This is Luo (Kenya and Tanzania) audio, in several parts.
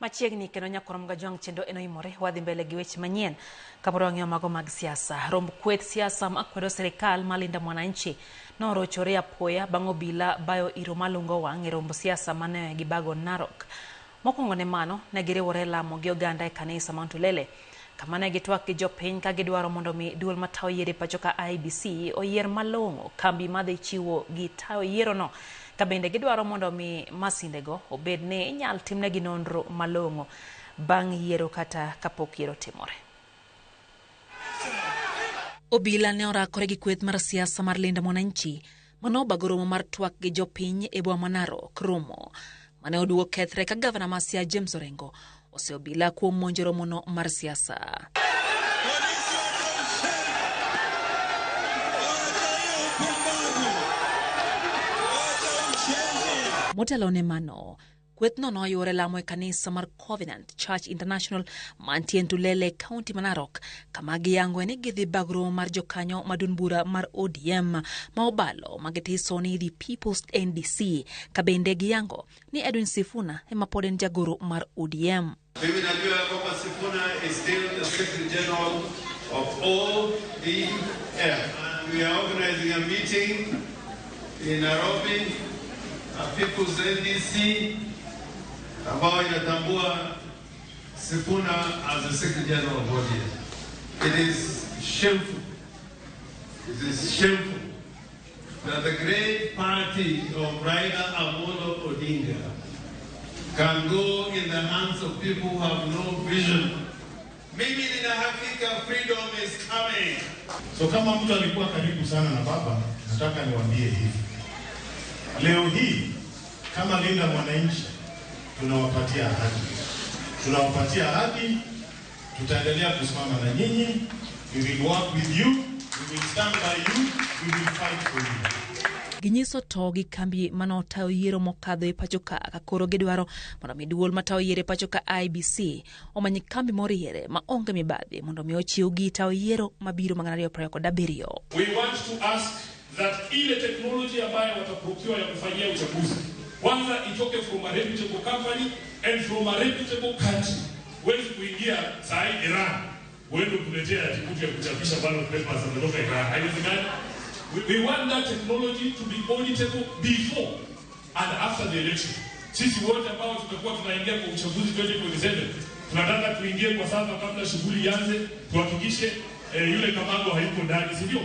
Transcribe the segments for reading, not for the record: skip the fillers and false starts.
Machiegni kendo nyakorom Gajwang' chendo en oimore wadhi mbele gi weche manyien kapod wang'iyo mago mag siasa. Romb kweth siasa makwedo sirikal ma Linda Mwananchi norochore apoya bang' obila bayo iro malungo wang' e romb siasa mane gibago Narok. Mokwongo ne mano, ne giriwore e lamo gi oganda e kanisa ma Ntulele kama ne gitwak gi jopiny ka gidwaro mondo mi duol matayo yiero e pacho ka IEBC oyier malong'o kambi madhi chiwo gi tayo yierono ka bende gidwaro mondo mi masindego obed ni inyal timnegi nonro malong'o bang' yiero kata kapok yiero otimore. Obila ne orakore gi kweth mar siasa mar Linda Mwananchi mane obago romo mar twak gi jopiny e boma ma Narok. Romo mane oduogo kethre ka gavana ma Siaya James Orengo ose obila kuom monjo romono mar siasa. Motelo ne mano, Kwethno noyuore lamo e kanisa mar Covenant Church International mantie Ntulele, kaunti ma Narok, kama giyangoe ni gidhi bago romo mar jokanyo ma duond bura mar ODM ma obalo ma gitiso ni The People's NDC, ka bende giyango ni Edwin Sifuna ema pod en jagoro mar ODM. Mimi najua ya kwamba Sifuna is still the Secretary General of ODM. And we are organizing a meeting in Nairobi, a People's NDC ambayo inatambua Sifuna as the Secretary General of ODM. It is shameful. It is shameful that the great party of Raila Amolo Odinga can go in the hands of people who have no vision. Mimi nina hakika freedom is coming. So kama mtu alikuwa karibu sana na baba, nataka niwaambie hivi. Leo hii kama Linda Mwananchi tunawapatia ahadi. Tunawapatia ahadi, tutaendelea kusimama na nyinyi. We will work with you, we will stand by you, we will fight for you. Ginyiso to gi kambi mane otayo yiero mokadho e pacho ka ka koro gidwaro mondo mi duol matayo yiero e pacho ka IEBC omany kambi moriere ma onge mibadhi mondo mi ochiw gi tayo yiero mabiro mag 2027. We want to ask that ile technology ambayo wataprocure ya kufanyia uchaguzi kwanza itoke from a reputable company and from a reputable country. Huwezi kuingia saa hii Iran uende kuletea ati mtu ya kuchapisha ballot papers ametoka Iran. Haiwezekani. We want that technology to be auditable before and after the election. Sisi wote ambao tutakuwa tunaingia kwa uchaguzi 2027 tunataka tuingie kwa sasa kabla shughuli ianze, tuhakikishe yule Kamango hayuko ndani, si ndio?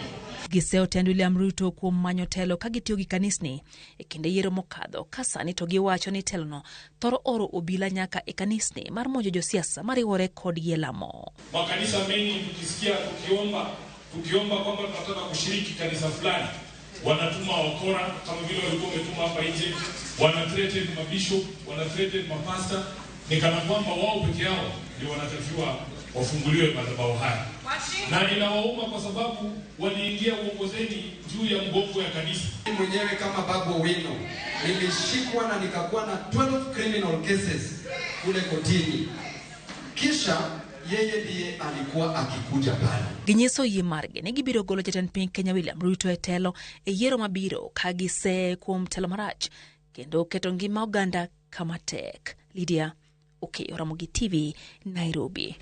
Giseyo tend William Ruto kuom manyo telo ka gitiyo gi kanisni e kinde yiero mokadho ka sani to giwacho ni telono thoro oro obila nyaka e kanisni mar monjo josiasa mariwore kodgi e lamo. Makanisa mengi tukisikia tukiomba kwamba tunataka kushiriki kanisa fulani, wanatuma wakora kama vile walikuwa wametuma hapa nje, wana threaten mabishop, wana threaten mapasta, ni kana kwamba wao peke yao ndio wanatakiwa wafunguliwe madhabahu haya, na inawauma kwa sababu waliingia uongozeni juu ya mgongo ya kanisa. Mimi mwenyewe kama Babu Owino nilishikwa na nikakuwa na 12 criminal cases kule kotini, kisha yeye ndiye alikuwa akikuja pale. Ginyiso yie margi ni gibiro golo jatend piny Kenya William Ruto e telo e yiero mabiro ka giseye kuom telo marach kendo keto ngima oganda kama tek. Lydia Okeyo, Ramogi TV, Nairobi.